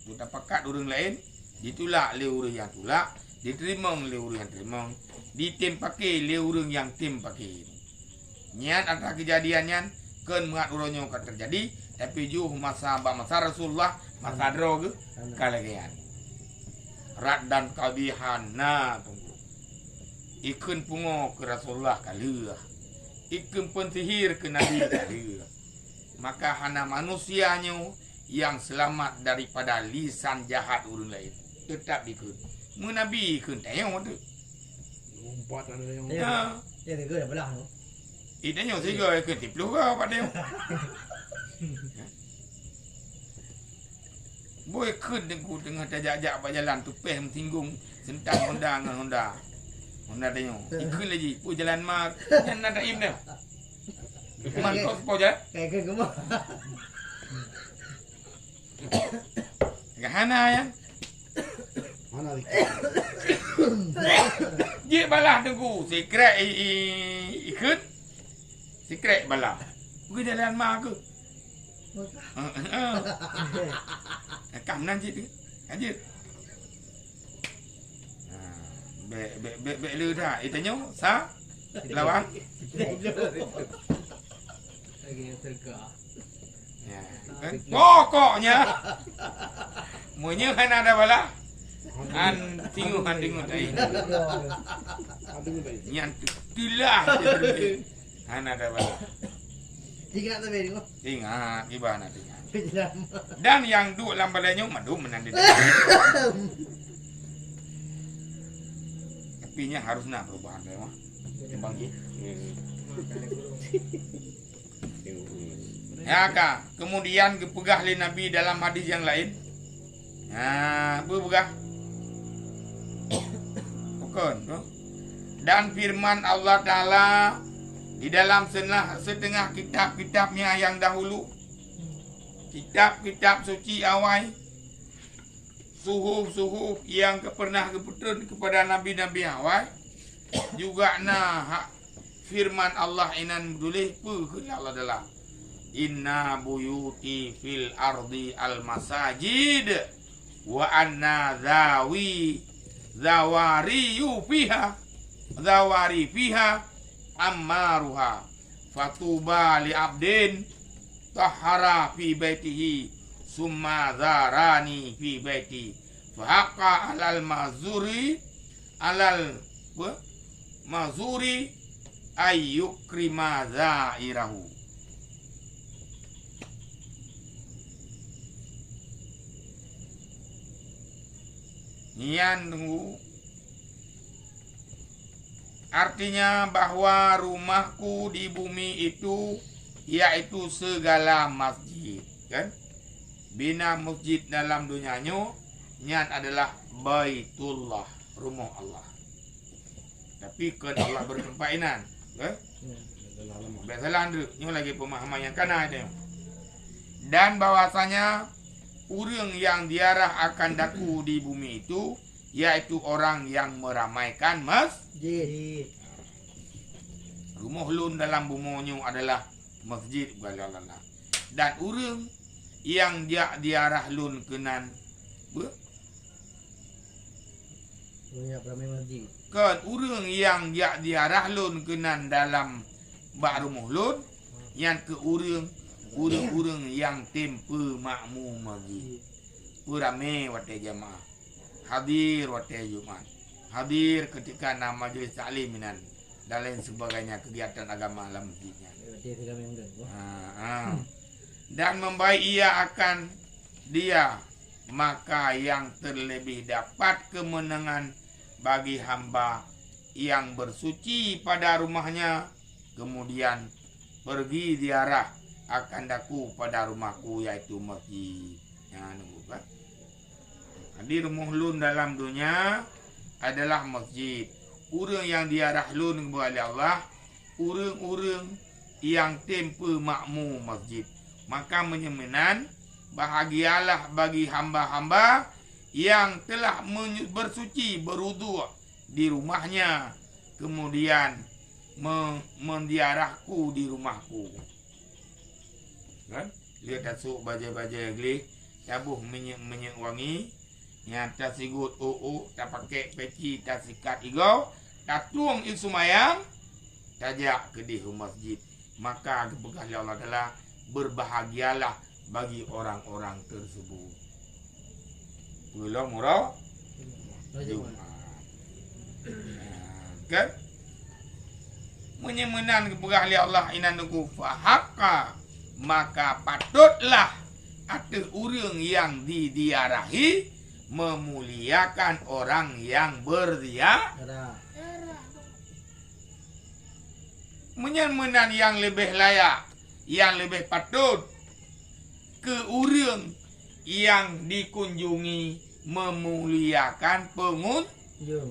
Tutapakat ureuëng laén, ditulak lé ureuëng nyang tulak, diteurimong lé ureuëng nyang teurimong, ditem paké lé ureuëng nyang tem paké. Nyan atra keujadian nyan kon meuhat uroe nyoe ka teujadi, tapi jih masa bak masa Rasulullah, masa droe geuh ka lagée nyan. Raddan qabihan na Teungku. Ikheun pungo keu Rasulullah ka lheueh. Ikheun peusihir keu Nabi ka lheueh. Maka hana manusia nyoe nyang seulamat daripada lisan jahat ureuëng laén. Teutap dikheun. Meunabi kheun tanyoe tu. Umpat ada yang. Ya. Ya, tiga dah belah tu. Ih, tanyoe sigoe keu tiplôh goe padahai. Boh kheun Teungku teungoh tajak-jak bak jalan, tupeh meusinggong seuntan Honda ngon Honda. Honda tanyoe. Ikheun laju, peue jalan ma, nyan na daim dah. Man kok seupôt jalan? Kayak ke gemah. Gahana ya. Mana lagi? Jeuet balah Teungku, sikrek i, i, ikheun. Sikrek balah. Bagi jalan ma ke? Heeh, heeh. Kam nan cit tu. Lanjut. Ha, bek, bek, bek, bek le dah. Itu nyoe sa lawan. Lagi yang serga. Ya, kan? Pokoknya, meunyoe hana ada balah, han tingoh, han tingoh tai. Nyan tu, tulah je. Hana ada balah. Ingat tapi tu. Ingat, iban hana ingat. Dan nyang duek lam balai nyoe mandum meunan di. Tapi nyan harus na perubahan memang. Timbang jih. Ya ka, kemudian geupeugah lé Nabi dalam hadis nyang laén. Ha, beupeugah. Bukon tu. Dan firman Allah Taala di dalam senah, setengah kitab-kitab nyang dahulu, kitab-kitab suci awai, suhuf-suhuf nyang pernah geupeutreun kepada nabi-nabi awai, juga na hak firman Allah inan meutuléh peue kheun Allah Taala, "Inna buyuti fil ardi al masajid, wa anna zawi, zawariyu fiha, zawari fiha ammaruha, fatuba li abdin tahara fi baitihi, summa zarani fi baiti, fahaqqa alal mazuri, alal, apa? Mazuri ayyukrima za'irahu." Nyan Teungku, artinya bahwa rumahku di bumi itu, yaitu segala masjid, kan? Bina masjid dalam dunia nyoe, nyan adalah Baitullah, rumoh Allah. Tapi kon Allah beureuteumpah inan, kan? Bèk salah nyoe, nyoe lagèe peumahaman nyang kana nyoe. Dan bahwasanya ureueng yang ziarah akan daku di bumi itu, yaitu orang yang meramaikan masjid. Rumoh lôn dalam bumoe nyoe adalah masjid, bukan lôn. Dan ureuëng nyang jak ziarah lôn keunan, beu-, Ureuëng jak ramé masjid. Kon ureuëng nyang jak ziarah lôn keunan dalam bak rumoh lôn, nyan keuh ureuëng, ureuëng-ureuëng nyang tem peumakmu masjid. Peuramé watée jamaah. Hadir watée Jumat. Hadir ketika na majelis taklim inan dan lain sebagainya kegiatan agama lam masjid nyan. Watée si ramé undang, boh. Ha, ha. Dan membaik ia akan dia, maka yang terlebih dapat kemenangan bagi hamba yang bersuci pada rumahnya, kemudian pergi ziarah akan daku pada rumahku, yaitu masjid. Nyan, kan? Jadi, rumoh lôn dalam donya adalah masjid. Ureuëng nyang ziarah lôn keu Allah, ureuëng-ureuëng nyang tem peumakmu masjid. Maka meunyoe meunan, bahagialah bagi hamba-hamba yang telah menyu-, bersuci, berwudhu di rumahnya, kemudian me-, menziarahku di rumahku. Kan? Lheueh tasôk bajée-bajée gleh, taboh minyeuk-minyeuk wangi, nyan tasigot ôk-ôk, tapakée peci, tasikat igoe, tatueng ie seumayang, tajak keudeh u masjid. Maka geupeugah lé Allah Taala, "Berbahagialah bagi orang-orang tersebut." Peulom uroe Jumat. Kan? Meunyoe meunan geupeugah lé Allah inan teungku, "Fahaqqa," maka patutlah ateueh ureuëng nyang diziarahi meumuliakan orang nyang berzia-, Ziarah. Meunyoe meunan nyang leubeh layak, nyang leubeh patôt keu ureuëng nyang dikunjungi meumuliakan pengunjung.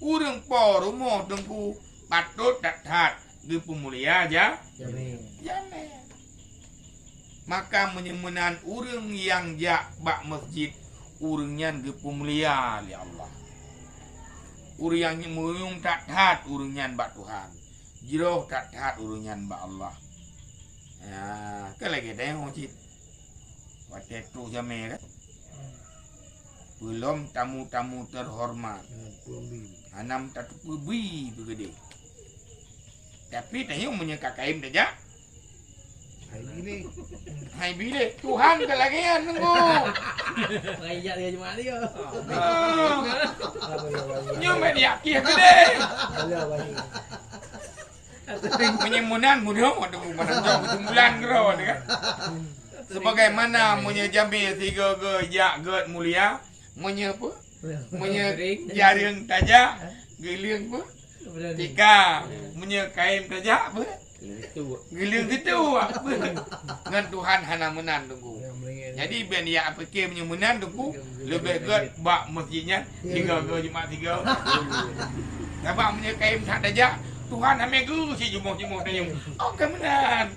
Ureuëng po rumoh teungku patôt that-that geupeumulia ja-, Jamé. Jamé. Maka meunyoe meunan ureuëng nyang jak bak masjid, ureuëng nyan geupeumulia lé Allah. Ureuëng nyang meuyueng that-that ureuëng nyan bak Tuhan. Jroh that-that ureuëng nyan bak Allah. Ya, kan lagée tanyoe cit. Watée trok jamé kan. Peulom tamu-tamu terhormat. Hana tateupeue bi peugeudeh. Tapi tanyoe meunyoe ka kayém tajak, hai bi lé. Hai bi lé. Tuhan ka lagée nyan teungku. Rakyat dia cuma dia. Ah. Nyoe media pih geudeh. Meunyoe meunan, mudah mah teungku, mana jauh sebulan keudroe kan. Sebagaimana meunyoe jamé sigoe-goe jak gét mulia, meunyoe apa? Meunyoe jareueng tajak, geuleueng apa? Tika. Meunyoe kayém tajak apa? Geuleueng situ apa? Ngon Tuhan hana meunan teungku. Jadi, ben ya pike meunyoe meunan teungku, leubeh gét bak masjid nyan, sigoe-goe Jumat sigoe. Sabab meunyoe kayém that tajak, Tuhan hana geuh si jumoh-jumoh tanyoe. Oh, ka meunan.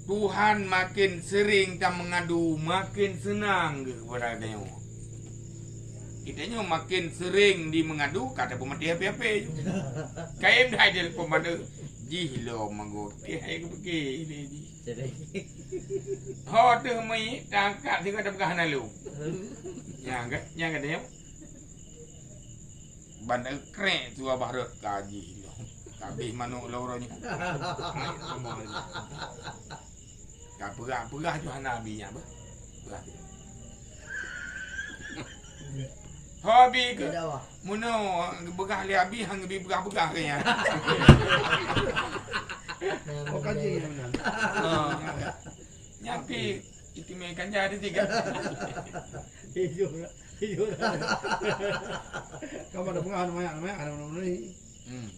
Tuhan makin sering tameungadu, makin seunang geuh keupada tanyoe. Geutanyoe makin sering dimeungadu, ka tapeumaté H P-H P. Kayém dah telepon pada jih lo manggut. Eh, hai keupiké ini jih. Ho teuh meuiet, tangkap sigoe tapeugah hana lôn. Nyang ka, nyang ka tanyoe. Ban krek tu abah rot ka jih lo. Ka abéh manok lorong nyoe. Ka peugah-peugah tu hana abi nyan bah. Peugah tu. Ho abi ke? Beda, wah. Muno geupeugah lé abi hang geubi peugah-peugah ke nyan. Oh, ka jih nyan meunan. Ha. Nyan pi itimé ganja di tiga. Jujur. Kamu ada peugah nama yak, nama yak, ada nama ni. Hmm.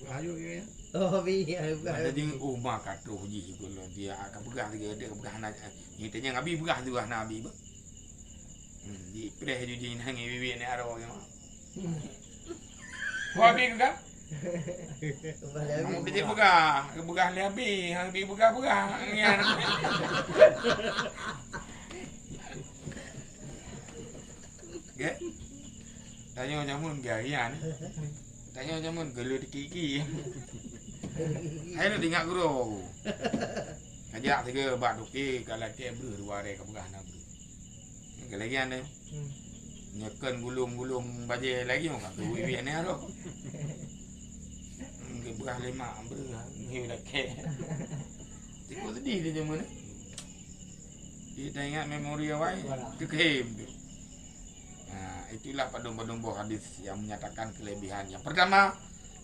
Peugah ayu ke ya? Oh, bi, ayu peugah. Ada ding uma katuh jih ikut lo dia ka peugah lagi ada peugah anak. Ni tanya ngabi peugah tu anak abi bah. Hmm, di preh ju di nang bibi ni aro ke mah. Ho abi ke kan? Kamu kecil peugah, peugah lé abi, hang bi peugah-peugah nyan. Gét. Tanyoe jameun garian. Tanyoe jameun geuleuh tiki-tiki. Hai lôn ingat guru. Kajak tiga bak duki ka lakée breuh dua hari ka peugah na breuh. Keu lagi ane. Hmm. Nyekeun gulong-gulong bajée lagi ka tu wiwi ane aro. Nggak peugah lima breuh ngiu lakée. Tiku sedih dia jameun. Kita ingat memori awai. Wala. Keukem tu. Nah, itulah padum-padum boh hadis yang menyatakan kelebihan. Yang pertama,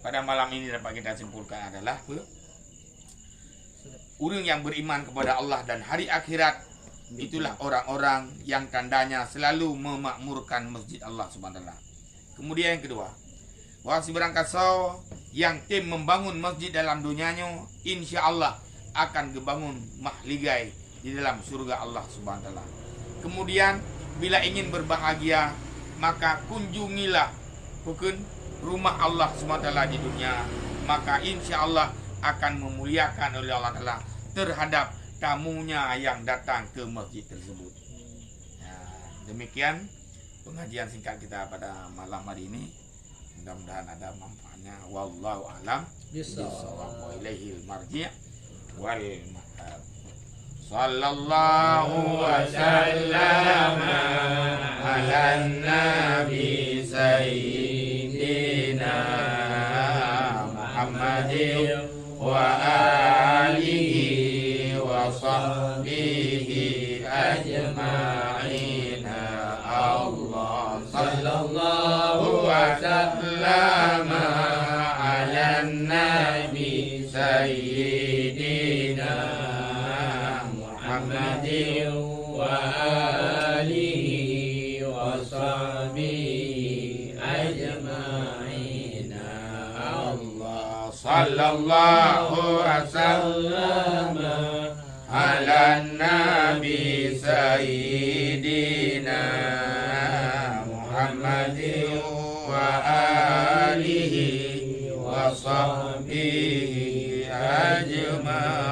pada malam ini dapat kita simpulkan adalah apa? Orang yang beriman kepada Allah dan hari akhirat, itulah orang-orang yang tandanya selalu memakmurkan masjid Allah Subhanahu Wa Taala. Kemudian yang kedua, bahwa sibarang kasoe yang tem membangun masjid dalam dunia nyoe, insya Allah akan geubangun mahligai di dalam syurga Allah Subhanahu Wa Taala. Kemudian, bila ingin berbahagia, maka kunjungilah, bukon, rumah Allah Subhanahu Wa Taala di dunia, maka insya Allah akan memuliakan oleh Allah Taala terhadap tamunya yang datang ke masjid tersebut. Ya, demikian pengajian singkat kita pada malam hari ini. Mudah-mudahan ada manfaatnya. Wallahu a'lam bissawab. Wa ilaihil marji' wal ma'ab. Sallallahu wa sallama ala nabi sayyidina Muhammadin wa alihi wa sahbihi ajma'in. Allah sallallahu wa sallama ala nabi sayyidina Muhammadin wa alihi wa sahbihi ajma'in. Allah sallallahu wa sallama ala nabi sayyidina Muhammadin wa alihi wa sahbihi ajma'in.